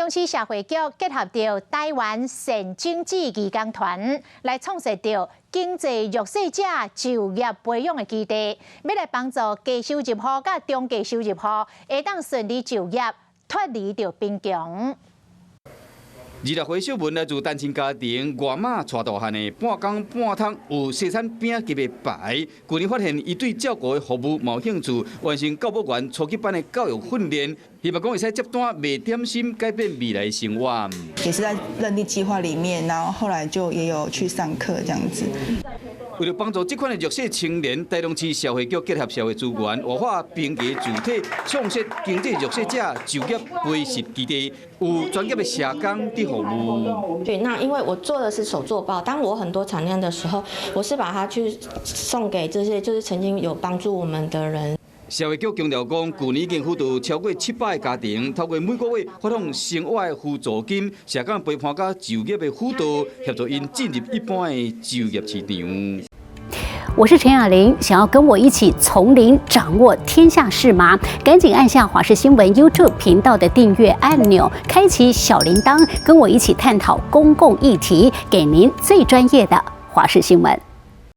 中市社會局結合著臺灣善種子義工團，來創設著經濟弱勢者就業培養的基地，欲來幫助低收入戶佮中低收入戶會當順利就業，脫離著貧窮。26歲小文來自單親家庭，外媽帶大漢的，半工半讀有生產餅級的牌。舊年發現伊對照顧的服務無興趣，完成教育員初級班的教育訓練，希望講會使接單賣點心，改變未來生活。也是在認定計劃裡面，然後後來就也有去上課這樣子。為了幫助這款的弱勢青年，台中市社會局結合社會資源，活化瀕危住宅，創設經濟弱勢者就業培訓基地，有專業的社工佇服務。對，那因為我做的是手作包，當我很多產量的時候，我是把它去送給這些就是曾經有幫助我們的人。社會局強調講，舊年已經輔導超過700個家庭，透過每個月發放生活的輔助金、社工陪伴佮就業的輔導，協助𪜶進入一般的就業市場。我是陳雅玲，想要跟我一起從零掌握天下事嗎？趕緊按下華視新聞 YouTube 頻道的訂閱按鈕，開啟小鈴鐺，跟我一起探討公共議題，給您最專業的華視新聞。